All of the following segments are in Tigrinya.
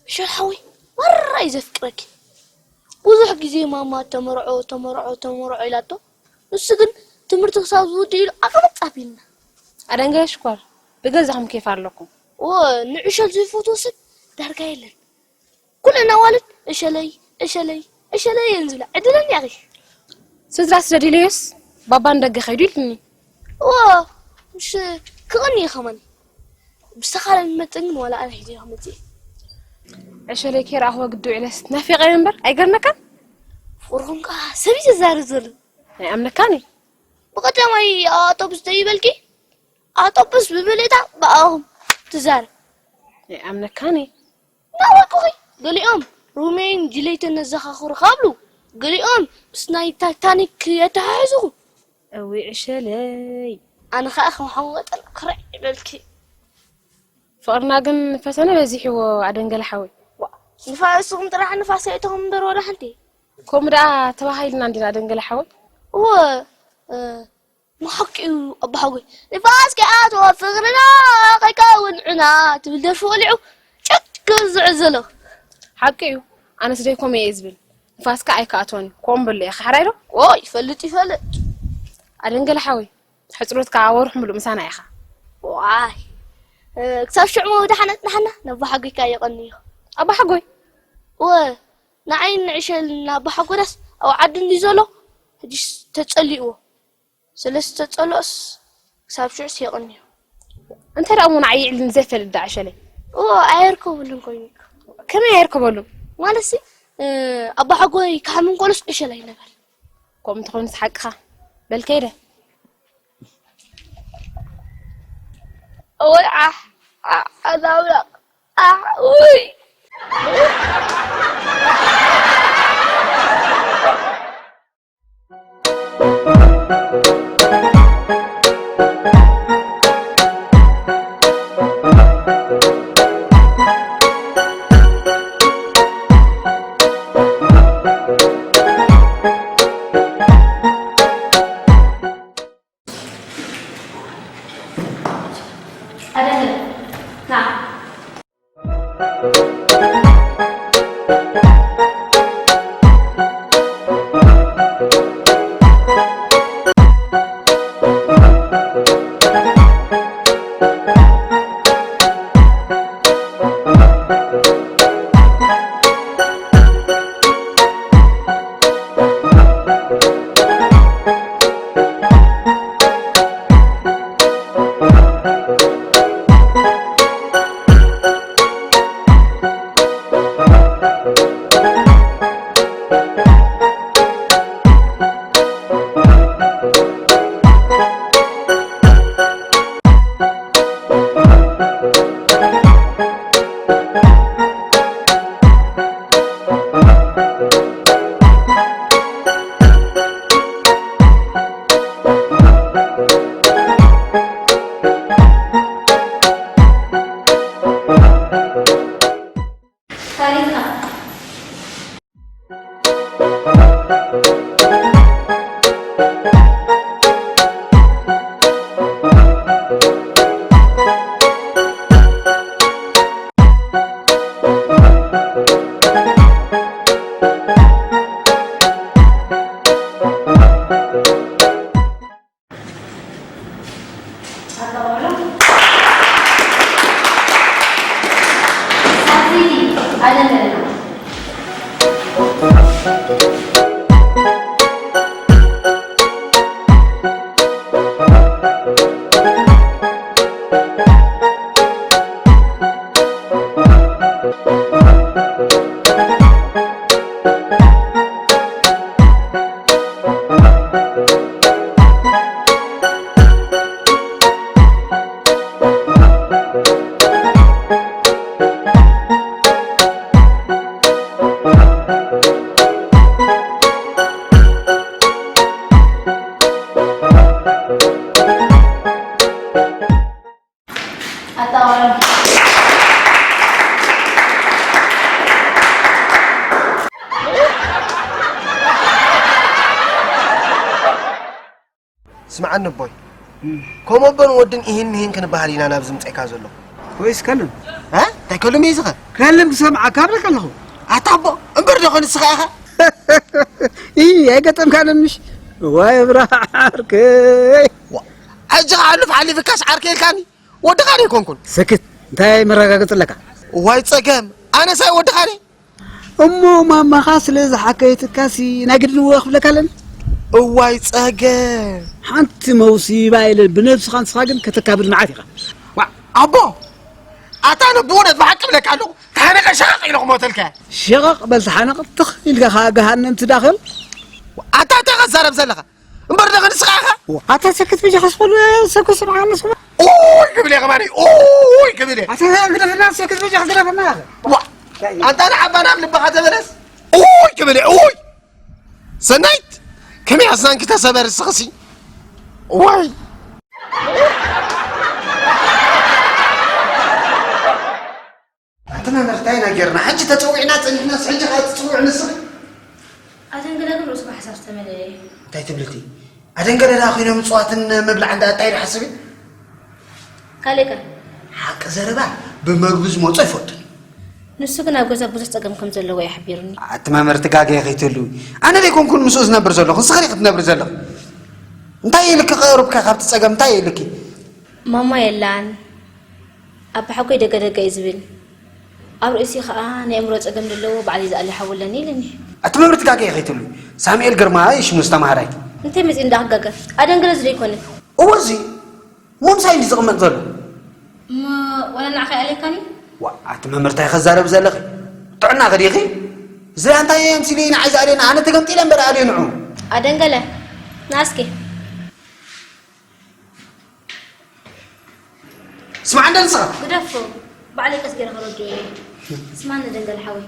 ዕሸል ሓወይ፣ ማራ እዩ ዘፍቅረኪ። ብዙሕ ግዜ ማማ ተመርዖ፣ ተመርዖ፣ ተመርዖ ኢላቶ። ንሱ ግን ትምህርቲ ክሳብ ዝውድእ ኢሉ ኣቐበጥ ኣቢልና። ኣደንጋይ ሽኮር፣ ብገዛኹም ኬፍ ኣለኩም። እወ፣ ንዕሸል ዘይፈትዎ ሰብ ዳርጋ የለን። ኩለን ኣዋልድ ዕሸለይ፣ ዕሸለይ፣ ዕሸለይ እየን ዝብላ። ዕድለኛ ኢኺ። ስድራ ስለ ድልዮስ ባባ ንደገ ከይዱ ኢሉኒ። እወ፣ ምሽ ክቕኒ እዩ ከማን። ብዝተኻለ መጠን ግን ዋላ ኣነ ሒዘ ክመጽእ እየ። ዕሸለይ ከይረኣኽዎ ግዲ ውዒለስ ናፊቐዮ እምበር ኣይገርመካን? ፍቕርኹም ከኣ ሰብ እዩ ዘዛርብ ዘሎ። ኣይኣምነካን እየ። ብቐዳማይ ኣውቶቡስ ደይበልኪ? ኣውቶቡስ ብምልእታ ብኣኹም ትዛረብ። ኣይኣምነካን እየ። እናወቅኹ ገሊኦም ሩሜን ጅሌትን ነዘኻኽሩ ካብሉ፣ ገሊኦም ምስ ናይ ታይታኒክ የተሓሕዝኹ። እዊ ዕሸለይ። ኣነ ኸኣ ከም ሓዊ መጠን ክርዕ ይበልኪ። ፍቕርና ግን ፈተነ በዚሕዎ ኣደንገለ ሓወይ። ዋ፣ ንፋስኹም ጥራሕ ንፋስ ኣይተኹም እምበር ወላ ሓንቲ። ከምኡ ደኣ ተባሂልና እንዲና ኣደንገለ ሓወይ። እወ፣ እ፣ ንሓቂ እዩ ኣባሓጎይ። ንፋስ ከይኣትዎ ፍቕርና ከይከውን ዑና ትብል ደርፊ ወሊዑ ጨክ ዝዕዘሎ። ሓቂ እዩ። ኣነስ ደይ ከምኡ እየ ዝብል። ንፋስካ ኣይከኣትዎን እዩ። ከምኡ በሎ እየ። ሓራይ ዶ? ዎ፣ ይፈልጥ፣ ይፈልጥ። ኣደንገለ ሓወይ፣ ሕጽሮትካ ወርሒ ሙሉእ ምሳና ኢኻ። ዋይ። እ፣ ክሳብ ሽዑ መውዳሕነት ንሓና ነባሓጎይካ የቐንዮ። ኣባሓጎይ? እወ፣ ንዓይን ንዕሸልን ኣባሓጎናስ ኣብ ዓዲ እንድዩ ዘሎ፣ ሕጂስ ተጸሊእዎ። ስለ ዝተጸልኦስ ክሳብ ሽዑስ የቐንዮ። እንታይ ደኣ እሞ ንዓይ ይዕልኒ ዘይፈልጥ ደኣ ዕሸለይ? እዎ፣ ኣየርከበሉን ኮይኑ እዩ። ከመይ ኣየርከበሉን? ማለትሲ፣ እ፣ ኣባሓጎይ ክሓምም ከሎስ ዕሸል ኣይነበርን። ከምኡ እንተኾይኑስ ሓቅኻ። በል ከይደ። እወይ፣ ዓሕ፣ ዓሕ፣ ኣዛብላቕ፣ ዓሕ፣ ውይ። ኣደለ፣ ና። ታሪኽና። ኣታዋሪ። ስምዓኒ ኣቦይ፣ ከምኡ ኣቦን ወድን ኢሂን ምሂን ክንበሃል ኢና ናብዚ ምጸእካ ዘለኹ። ወይስ ከልም? እ? እንታይ ከልም እዩ ዝኸ? ጋልም ክሰምዓካ እብለካ ኣለኹ። ኣታ ኣቦ፣ እምበር ዶ ኾን ንስኻ ኢኻ? ኢ ኣይገጠምካንን ምሽ? ዋይ ብራኸይ። ዋ፣ ሕጂ ኸዓ ሕሉፍ ሓሊፍካስ ዓርከይ ኢልካኒ? ወድኻ ዶ ኣይኮንኩን? ሰክት፣ እንታይ መረጋገጺ ኣለካ? ዋይ ጸገም፣ ኣነስ ኣይወድኻን እየ። እሞ ማማኻ ስለ ዝሓከየትካሲ ናይ ግድን እወ ክብለካ ኣለኒ። እዋይ ጸገም። ሓንቲ መውሲባ ኢለ ብነብስኻ ንስኻ ግን ከተካብድ መዓት ኢኻ። ዋ፣ ኣቦ፣ ኣታ ኣነ ብእውነት ብሓቂ እብለካ ኣለኹ፣ ተሓነቐ ሸቐቕ ኢለ ክሞተልካ። ሸቐቕ በል ተሓነቕ ትኽ ኢልካ ኸዓ ገሃነም ትዳኸል። ኣታ እንታይ ኸዛረብ ዘለኻ? እምበር ደኸ ንስኻ ኢኻ? ኣታ ሰክት በጃኻ ስበሉ፣ ሰክት ስምዓኒ ስማ። ኡይ ክብል እየ ከማኒ፣ ኡይ ክብል እየ። ኣታ ግደፈና፣ ሰክት በጃኻ ግደፈና። ዋ፣ ኣንታ ንዓባ ናብ ልብኻ ተመለስ። ኡይ ክብል እየ፣ ኡይ። ሰናይት፣ ከመይ ኣስናንኪ ተሰበር እስኽሲ? ዋይ። ኣንታ መምህር፣ እንታይ ኢና ጌርና? ሕጂ ተጸዊዕና ጸኒሕናስ፣ ሕጂ ኸኣ ትጽውዕ ንስኺ? ኣደንገለ ግን ርእሱ ብሓሳብ ዝተመልአ እዩ። እንታይ ትብሊ እቲ? ኣደንገለ ደኣ ኮይኖም ምጽዋትን ምብላዕን ደኣ እንታይ ይሓስብ እዩ? ካልእ ከ? ሓቂ ዘረባ ብመግቢ ዝመጾ ኣይፈልጥን። ንሱ ግን ኣብ ገዛ ብዙሕ ጸገም ከም ዘለዎ እዩ ሓቢሩኒ። ኣቲ መምህር፣ ትጋገየ ከይትህልዊ። ኣነ ደይኮንኩን ምስኡ ዝነብር ዘለኹ፣ ንስኺ ዲኺ ትነብሪ ዘለኺ። እንታይ ኢልኪ ቀሩብካ ካብቲ ጸገም፣ እንታይ ኢልኪ? ማማ የላን። ኣባሓጎይ ደገ ደገ እዩ ዝብል። ኣብ ርእሲ ኸኣ ናይ ኣእምሮ ጸገም ዘለዎ ባዕለይ ዝኣሊ ሓዊ ኣለኒ ኢሉኒ። ኣቲ መምህር፣ ትጋገየ ከይትህልዊ። ሳሙኤል ግርማ እዩ ሽሙ ዝተማሃራይ። እንታይ መጺኡ እንዳ ክጋገ? ኣደንገለ እዚ ዶ ኣይኮነን? እወ፣ እዚ እሞ ምሳይ እንዲ ዝቕመጥ ዘሎ። እሞ ዋላ ንዓኻ ይኣልየካኒ? ዋ፣ ኣቲ መምህር እንታይ ከዛረብ ዘለኺ? ጥዕናኺ ዲኺ? እዚ እንታይ ኣምሲሉ ንዓይ ዝኣልየኒ? ኣነ ተገምጢለ እምበር ኣልየ ንዑ። ኣደንገለ፣ ና እስኪ። ስማዕ እንደ ንስኻ። ግደፎ፣ ባዕለይ ቀስ ገይረ ከረድኦ እየ። ስማዕ ኣደንገለ ሓወይ፣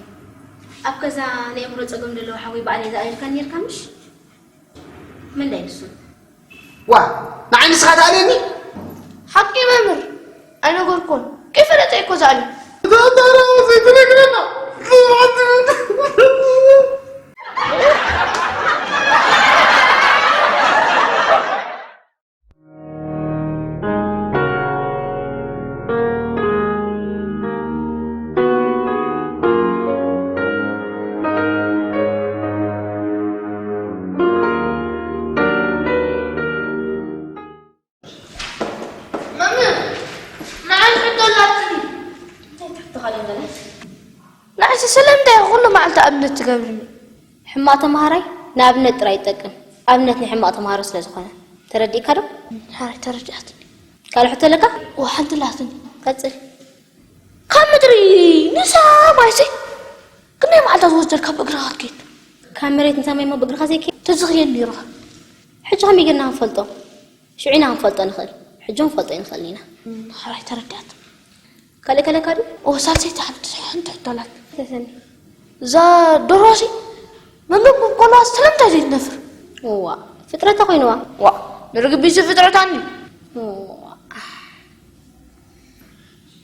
ኣብ ገዛ ናይ ኣእምሮ ጸገም ዘለዎ ሓወይ ባዕለይ ዝኣልየልካ ነይርካ ምሽ? መን ዳይ ንሱ? ዋ፣ ንዓይ ንስኻ ትኣልየኒ? ሓቂ መምህር፣ ኣይነገርኩን። ከይፈለጠ እኮ ዝኣልዮ። እታ ታራ ዘይትነግረና። መምህር፣ ንዓይ ሕቶ ኣላትኒ። እንታይ ትሕቶ ካልእ በለ? ንዓይሲ ስለምንታይ ኩሉ መዓልቲ ኣብነት ትገብርኒ? ሕማቕ ተምሃራይ ንኣብነት ጥራይ ይጠቅም። ኣብነት ናይ ሕማቕ ተምሃሮ ስለ ዝኾነ። ተረዲእካ ዶ? ሓራይ ተረዲኣትኒ። ካልእ ሕቶ ኣለካ? እወ፣ ሓንቲ ኣላትኒ። ቀጽል። ካብ ምድሪ ንሰማይሲ ክንደይ መዓልታት ዝወስደልካ ብእግርኻ ክትከይድ? ካብ መሬት ንሰማይ እሞ ብእግርኻ ዘይከይድ? ተዝኽየድ ነይሩኻ። ሕጂ ከመይ ጌርና ክንፈልጦ? ሽዑ ኢና ክንፈልጦ ንኽእል። ሕጂ ክንፈልጦ ኣይንኽእልን ኢና። እም፣ ሓራይ ተረዲኣት። ካልእ ከለካ ድዩ? እወ፣ ሳልሰይቲ ሓንቲ፣ ሓንቲ ሕቶ ኣላት። ተሰኒ። እዛ ደርሆሲ መመገቢ ኮላ ስለምንታይ ዘይትነፍር? እዋ፣ ፍጥረታ ኮይንዋ። ዋ፣ ንርግቢሲ ፍጥረታ እንድዩ። እዋ።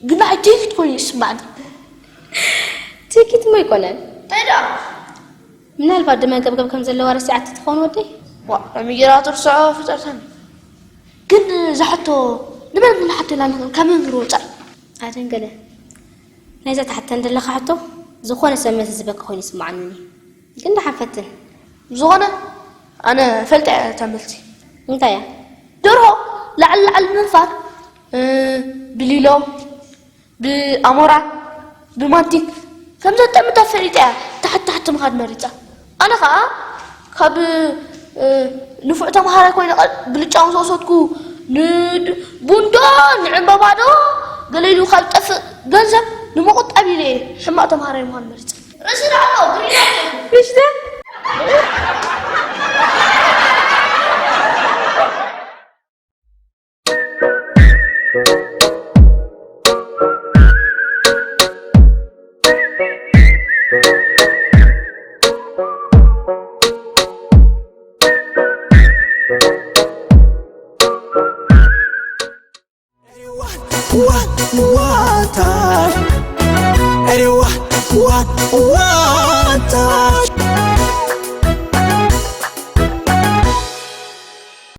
ግን ንዓይ ትኪት ኮይኑ ይስማዕኒ። ትኪት እሞ ኣይኮነን። እንታይ ደኣ? ምናልባት ድመገብገብ ከም ዘለዋ ረሲዓቶ ትኸውን ወደይ? ዋ፣ ከመይ ጌራ ትርስዖ ፍጥረታ እንድዩ። ግን እዛ ሕቶ ንመን ክንሓተላ ንኽእል ካብ መምህር ወጻኢ? ኣደንገለ፣ ናይዛ ትሓተኒ ዘለኻ ሕቶ ዝኾነ ሰብ መልሲ ዝበካ ኮይኑ ይስምዓኒ። ግን ደሓን ፈትን። ብዝኾነ ኣነ ፈልጠ እያ እታ መልሲ። እንታይ እያ? ደርሆ ላዕሊ ላዕሊ ብምንፋር፣ እ፣ ብሊሎ፣ ብኣሞራ፣ ብማንቲግ ከም ዘጠምታ ፈሊጣ እያ ታሕቲ ታሕቲ ምኻድ መሪጻ። ኣነ ኸኣ ካብ፣ እ፣ ንፉዕ ተምሃራይ ኮይነ ቀ-፣ ብልጫ ምስ ወሰድኩ ን-፣ ቡን ዶ ንዕምበባ ዶ ገለ ኢሉ ካብ ዝጠፍእ ገንዘብ ንምቑጣብ ኢለ እየ ሕማቕ ተምሃራይ ምዃን መሪጸ። ርእሲ ደኣ ኣሎ፣ ግሪዳ። ምሽተ?